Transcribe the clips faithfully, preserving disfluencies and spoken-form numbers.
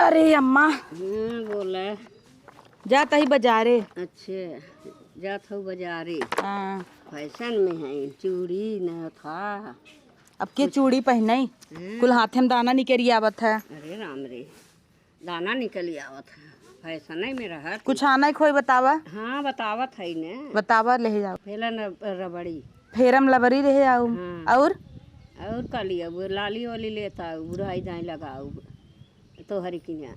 अरे अम्मा। हम्म, बोले। जात ही बजारे। अच्छे, जात हऊ बजारे। हाँ। फैशन में है, चूड़ी न था। अब के कुछ चूड़ी पहनई? हम्म। कुल हाथे में दाना निकरी आवत है। अरे राम रे, दाना निकली आवत है, फैशन में रहत। कुछ आना खोई बतावा। हाँ, बतावत है ने। बतावा, ले जाओ। फेलन रबड़ी। फेरम लबरी रहे आऊ। हाँ। और? और का लिया, वो लाली वाली लेता आऊ, बुढ़ाई दाई लगाऊ, तोहरी किने।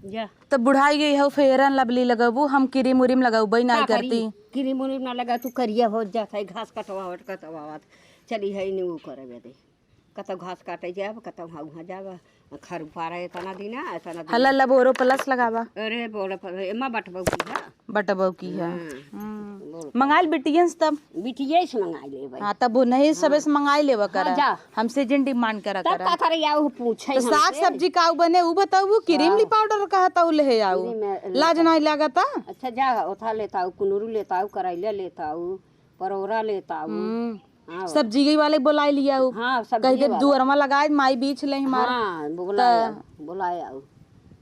जा। तो बुढ़ाई गई हो, फेरन लबली लगबू, हम क्रीम उरीम लगबई ना का करी? करती। क्रीम उरीम ना लगा, तू करिया हो जात है, घास कटवावत कटवावत चली है नी, वो करे बदे। कतौ घास काटे जाब, कतौ हाँ उहाँ जाब। खर उपारा एतना दिन, एतना दिन। हला ला बोरो प्लस लगावा। अरे बोरो पर, एमा बटबौ की है। बटबौ की है। हाँ। हम्म। बोरो पर। मंगाइल बिटियन से तब। बिटिये से मंगाई लेबै। हाँ, तब वो नहीं सबे हाँ। से मंगाई लेवा हाँ, करा। जा। हमसे जिन डिमांड करा तब करा। का करे, या वो पूछे तो साग हमसे। सब्जी का बने, वो बताऊ, वो क्रीम हाँ। ली पाउडर कहा तऊ ले आऊ। नहीं, मैं लाज लेता। नहीं लागता। अच्छा, जा, ओथा लेता आऊ, कुनुरू लेता आऊ, करैला लेता आऊ, परोरा लेता आऊ। हम्म। हाँ। सब्जी वाले बोलाई लिया उ। हाँ, सब्जी कह दे वाला। दुअरमा लगाए, माई बीछ ले हमार। हाँ, बोलाए त आऊ, बोलाए आऊ।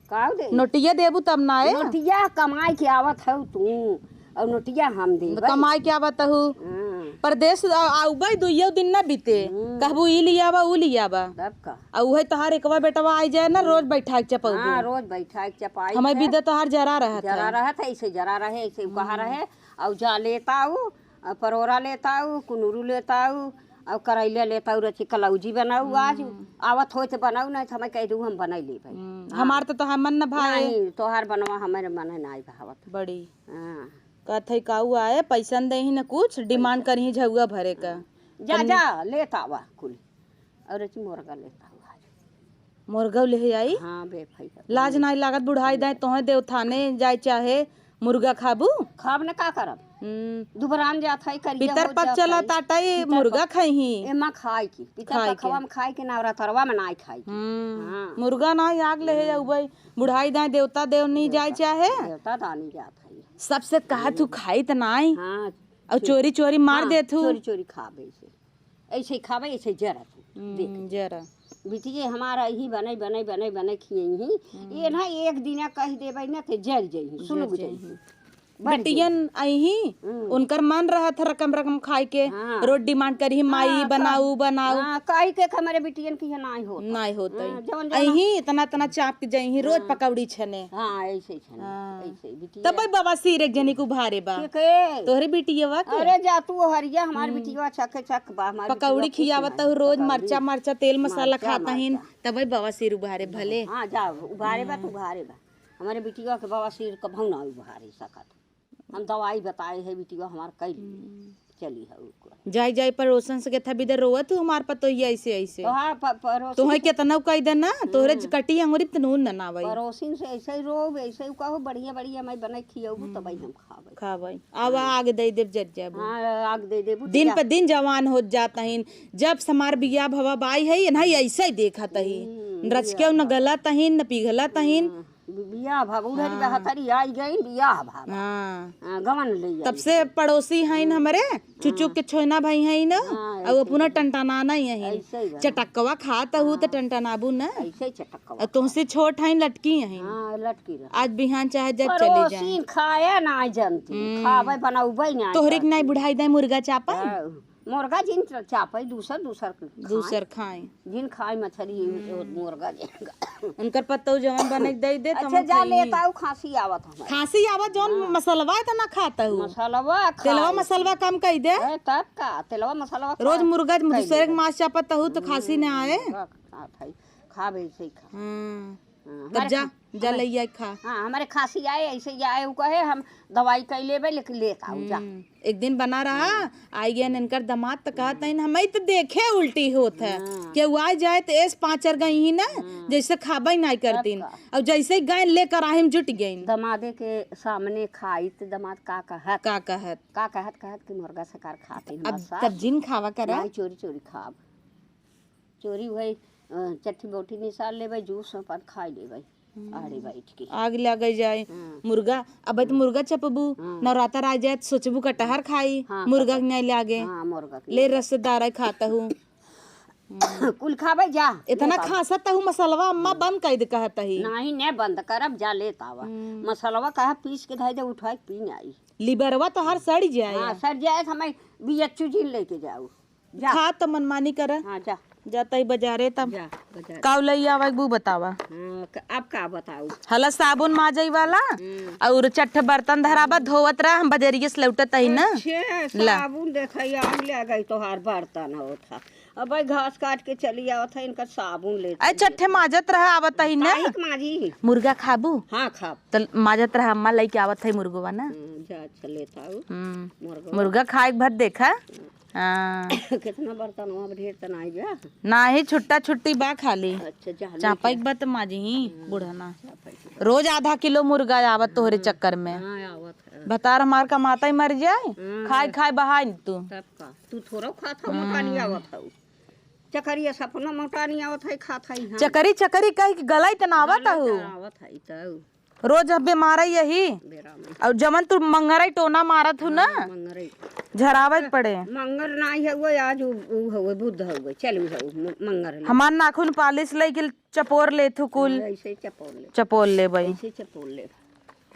का दे? नोटिया देबू तब ना आए। नोटिया कमाई के आवत हऊ तू, और नोटिया हम देबै। कमाई के आवत हऊ। हाँ। परदेस आ-, आउबै दुइयो दिन ना बीते। हम्म। कहबू ई लियावा, ऊ लियावा। तब का? आ उहे तोहार एकवा बेटवा आई जाए ना, रोज बैठा के चपौबू। हाँ, रोज बैठा के चपाई हमें है। बिदा तोहार जरा रहत जरा है। रहत है, ऐसे जरा रहे, ऐसे कहा हम्म। रहे, और जा लेता आऊ, आ, परोरा लेता आऊ, कुनुरू लेता आऊ, और करैला लेता आऊ, रची कलौजी बनाऊ आज। हम्म। आवत होई तो बनाऊ, नहीं तो हमें कह दू, हम बनाई लेबै। हम्म, हाँ। हमार तो तोहार मन न भाए। नहीं, तोहार बनवा हमारे मन है, नहीं भावत। बड़ी। हाँ। कहत है काऊ आए, पैसा न देही न कुछ, डिमांड पैसा। करिही झउआ भरे का। हाँ। जा, तन- जा, लेता आवा कुल। और रची मुर्गा लेता आऊ आज। मुर्गा ले आई? हाँ, बे भैया। लाज नाई लागत, बुढ़ाई दाई तोहे देवथाने जाए चाहे मुर्गा खाबू? खाब न का करब? हम्म। दुबरान जात है, करिया पितर हो पक जात चला है। ताटा, ये पितर मुर्गा पक। खाई ही। एमा खाई की, पितर खाई के। पकवा में खाई के, नवरात्रवा में नाई खाई की। हम्म। हाँ। मुर्गा नाई आग ले है हम्म। उबई, बुढ़ाई दाई देवता देवनी जाए देवता, चाहे। देवता दानी जात है। सबसे कहा तू हम्म। खाई त नाई। हाँ। और चोरी चोरी मार हाँ, देत हूँ। चोरी चोरी खाबे से। ऐसे खाबे, ऐसे जरा तू, हम्म, देख। जरा। बिटिये हमारा यही बनई, बनई, बनई, बनई खियई ही। हम्म। ये ना एक दिना कह देबै ना, ते जर जइही, जर सुलग जइही। जइही। बढ़ बिटियन जइही। अइही, हम्म। उनकर मन रहत है रकम रकम खाए के, हाँ। रोज डिमांड करिही, "माई, हाँ, बनाऊ, कह-, बनाऊ।" हाँ, कही के हमारे बिटियन की है, नाई होत। नाई होत है। हाँ, जवन, जवन अइही, इतना, इतना चाप के जइही, रोज हाँ। पकौड़ी छने। हाँ, ऐसे छने, हाँ। ऐसे बिटिया। तब बवासीर एक जनी के उभारे बा। के, के? तोहरे बिटिया के। अरे जा तू हरिया, हमार हम्म। बिटिया चके चक बा, हमार पकौड़ी बिटिया कुछ खियावत नहीं। हूँ रोज, पकौड़ी। मरचा, मरचा, तेल मसाला मरचा, खाता हिन, मरचा। तबे बवासीर उभारे भले। हाँ, जा, उभारे बा, हम्म। तू उभारे बा। हमारे बिटिया के बवासीर कभू ना उभारे सकत। हम दवाई बताए है, बिटिया हमार कैली। हम्म। चली है ऊपर। जाई, जाई, पड़ोसन से केथा बिदर रोवत हूँ, हमार पतोहिया ऐसे, ऐसे। तोहार प-, पड़ोसी तोहे से केतना कह दे ना, तोहरे हम्म। कटी अंगुरी पे नून ना, ना भाई। पड़ोसिन से ऐसे ही रोब, ऐसे ही कहो, बढ़िया, बढ़िया मैं बनाई खियौबू, तब हम्म। हम खाबे। खाबे। आवा, हम्म। आग दे देब, जर जाबू। हाँ, आग दे देबू, दिन जा। पे दिन जवान होत जात हईन। जब से हमार बियाह भवा बाई है, इन्हें ऐसे ही देखत ही। हम्म, रचके बियाह न भवा। गलत हईन, न पिघलत हईन। हम्म। बि-, बियाह भा, उधर हाँ। बहतरी आई गई, बियाह भा। हाँ। हाँ, गवन ले आई तब से गई। पड़ोसी हईन हाँ। हमरे, चुचुक हाँ। के छोइना भाई हईन, हाँ, और ऐसे अपना ही। टनटनाना ही हईन। ऐसे ही बा। चटकवा खात हूँ तो हाँ। टनटनाबू ना। ऐसे ही चटकवा और तुमसे खात। छोट हईन, लटकी हईन। हाँ, लटकी रह। आज बिहान चाहे जब चली जाए। पड़ोसी खाए ना जनती, हम्म। खावे बनौबे ना तोहरे के करती। नाई बुढ़ाई दाई मुर्गा चापा? हाँ। मुर्गा जिन च-, चापे, दूसर, दूसर के खाए। दूसर खाए। जिन खाए मछरी, हम्म। मुर्गा जिन खाए। उनकर पतौ जवन बने के दे दे, अच्छा, तवन जा खाई। लेता हूँ, खांसी आवत हमारे। खांसी आवत, जौन हाँ। मसलवा है, तो ना खाता हूँ। मसलवा खाए। तेलवा मसलवा कम कई दे। ए, तब का? तेलवा मसलवा रोज खा-, मुर्गा, खाई दूसरे के लेबे। मांस चापत हूँ, तो खांसी ना आए। हम्म, मुर्गा खात है। खाबे, ऐसे ही खा। हम्म। हाँ, तब हमारे जा, खा-, जा हमारे, लइया खा। हाँ, हमारे खांसी आए, ऐसे ही आए, वो कहे, "हम दवाई कई लेबे, लेकिन लेत आओ, जा।" हम्म, एक दिन बना रहा, हाँ। आई गया इनकर दामाद, तो कहत हम्म। हईन, "हमें तो देखे उल्टी होत है।" हाँ। केहू आ जाए, तो एस पाँचर गई ही ना, हाँ। जैसे खाबे नाई तब करतीन। का? और जैसे गए लेकर आए, हम जुट गए। दामादे के सामने खाई, तो दामाद का कहत? का कहत? का कहत, कहत कि मुर्गा शिकार खाते हैं, अब बस तब जिन खावा करा। नाई चोरी चोरी खाब। चोरी भई, अ, चट्ठी बोटी निसार लेबै, जूस अपन खाई लेबै, हम्म। आड़े बैठ के। आग लगे जाए, हाँ। मुर्गा, अब तो हम्म। मुर्गा चपबू, हाँ। नवरात्र आ जाए तो सोचबू कटहर खाई, हाँ, मुर्गा कटहर। के नहीं लागे। हाँ, मुर्गा के ले नहीं। रसदार है खाता हूँ। कुल खाबे जा, इतना लेत आवा। खासत हूँ मसलवा, अम्मा बंद कर दे कहत ही। नहीं, ने बंद करब, जा लेत आवा। हम्म। मसलवा कहा पीस के धइ दे, उठाइ के पी आई। लिबरवा तोहार सड़ जाए। हाँ, सड़ जाए तो हमें बियच्चू जी लेके जाऊ। जा। खा तो मनमानी करे। हाँ, जा। जाता ही बाजारे तब। जा, बाजार। काऊ लई आवे बू बतावा। हाँ, क-, अब का बताऊ? हला साबुन माजई वाला हम्म। और चट्ठ बर्तन धराबा, धोवत रहा, हम बजरिए से लौटत ही ना। अच्छे, ला। साबुन देखा, आग ले गई तोहार बर्तन होत हा। अब भाई घास काट के चली आवत है, इनका साबुन लेत आई है। चट्ठे माजत रहा, आवत ही ना। काहे के माजी? मुर्गा खाबू? हाँ, खाब। त माजत रहा, अम्मा लइके आवत है मुर्गवा ना। हम्म, जा, अच्छा, लेत आऊ। हम्म। मुर्गवा। मुर्गा खाए के भर देखा। हम्म। हाँ। कितना बर्तन हुआ, अब ढेर त नाई बा। नाही, छुट्टा छुट्टी बा खाली। अच्छा, जा, चापा लेके एक बात माजी ही, हम्म, बूढ़ा ना। चापा एक बात। रोज आधा किलो मुर्गा आवत तोहरे हम्म, चक्कर में। हाँ, आवत है। भतार हमार कमाता ही मर जाए, हम्म। खाए खाए बहाई तू। तब का? तू थोड़ा खात हऊ, हम्म। मोटानी आवत हऊ। चकरिया सपना मोटानी आवत है, खात है, हाँ। चकरी, चकरी कह के गलाई त ना आवत गलाई हऊ। त आवत है, तऊ। रोज अब बीमार है यही। बेरा में। और जमन तू मंगरई टोना मारत हू ना, हाँ, मंगरई। झरावे के पड़े। मंगर नाही है वो, आज उ, उ हवे, बुध हवे, चल उ हवे, म-, मंगर ले। हमार नाखून पालिश लइके चपोर लेत हू कुल। हाँ, ऐसे ही चपोर ले। चपोर ले भाई। ऐसे ही चपोर ले।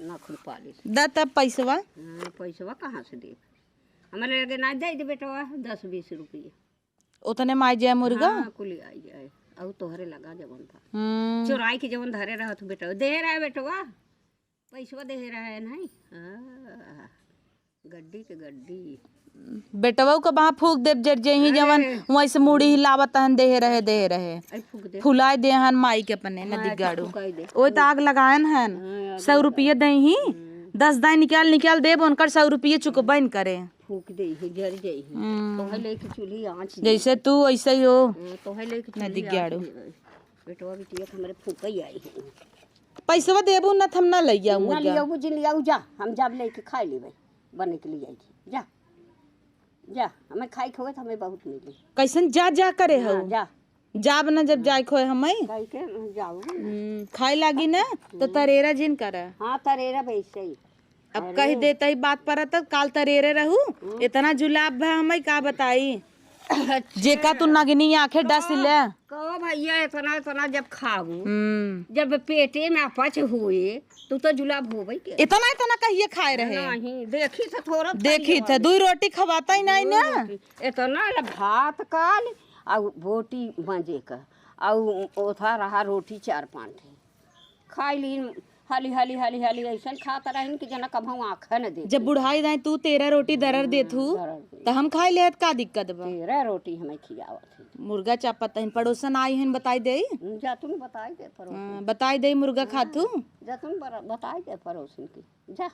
नाखून पालिश। द तब पैसवा। हाँ, पैसवा कहाँ से देब? हमारे लगे ना दे दे बेटवा, दस बीस रुपये। ओतने माई जाए मुर्गा? हाँ, कुली आई जाए। अउ तोहरे लगा जवन था। हम्म। चोराई के जवन धरे रहत हू बेटवा। दे रहा है बेटवा। पैसवा दे रहा है नहीं? हाँ। गड्डी के गड्डी। बेटवा के वहाँ फूक देब जर जइही जवन अरे। वहीं से मुड़ी हिलावत हन, दे रहे, दे रहे। आई फूक दे। फुलाए दे हन माई के अपने हाँ, नदी गाड़ू। फुकाई दे। ओए त आग लगायन हन। हाँ, आग सौ लगा। रुपये दइही। हम्म। दस दाई निकाल, निकाल देब, उनकर सौ रुपये चुकबैन करे। फूक दे ही, जर जाई ही। हम्म। तोहे लेके चूल्ही आँच दे। जैसे तू वैसे ही हो। हाँ, तोहे लेके चूल्ही नदी आँच गाड़ू। दे। बेटवा बिटिया के हमरे फूकई आई है। पैसवा देबू न त हम ना लई आऊ ना मुर्गा। लियाऊ जी, लियाऊ जा, हम जब लेके खाई लेबे, बने के लिए आई थी। जा, जा, हमें खाई खोए त हमें बहुत मिली। कैसन जा जा करे हाँ, हो? जा। जाब न जब जाए खोए हमें। कह के जाऊ। हम्म, खाए लागी ना, तो तरेरा जिन करा। हाँ, तरेरा वैसे ही। अब अरे। कह देता ही बात पर, तब काल तरेरे रहू, हम्म। इतना जुलाब भा हमें का बताई। अच्छा। जेका तू नगनी आंखें डस हाँ, ले। कहो भैया, इतना, इतना जब खाऊ, हम्म। जब पेटे में अपच हुए, तू तो जुलाब होबे के। इतना, इतना कहिए खाए रहे। नहीं, देखी थे थोड़ा देखी खाइए थे, वाली। दुई रोटी खवाता ही नहीं दुई ना। रोटी। इतना ल भात काल, अउ बोटी मंजे का, अउ ओथा रहा रोटी चार पाँच ठे। खाई लीन, हाली, हाली, हाली, हाली, ऐसन खात रहिन कि जना कभऊ आँख न दे। जब बुढ़ाई जाए तू तेरह रोटी दरर देत हू, दरर दे। त हम खाई लेत, का दिक्कत बा? तेरह रोटी हमें खियावत है। मुर्गा चापत हन, पड़ोसन आई हन, बताई देई? जा तुम बताई दे पड़ोसन। हाँ, बताई देई मुर्गा खात हू? जा तुम बर-, बताई दे पड़ोसन की। जा।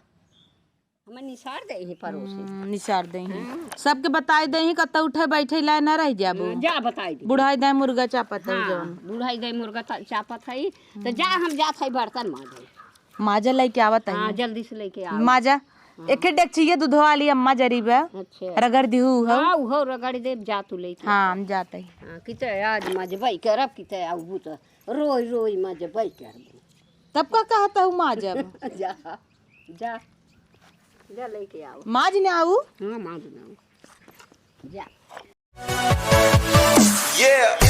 हमें निसार देही पड़ोसी। हम्म, निसार देही। हाँ। सबके बताई देही, कतौ उठे बैठे लाए ना रह जाबू। हाँ, जा बताई दे। बुढ़ाई दाई मुर्गा चापत है हाँ, जौन। बुढ़ाई दाई मुर्गा चा-, चापत है, तो जा हम जात है बर्तन माजे। माजा लेके आवत है। हाँ, जल्दी से लेके आओ। माजा, हाँ। एक डेगचिया दूधवा वाली अम्मा जरी बा। अच्छा। रगड़ दिहू हो। हाँ, उहो रगड़ देब, जा तू लेके हाँ, आओ। हम जात है। हाँ, किते आज मजबई करब, किते आऊ तो रोई रोई मजबई करब। तब का कहत हूँ माजब? जा। जा, जा लेके आओ। माज ने आऊ? हाँ, माज ने आऊ। जा। Yeah।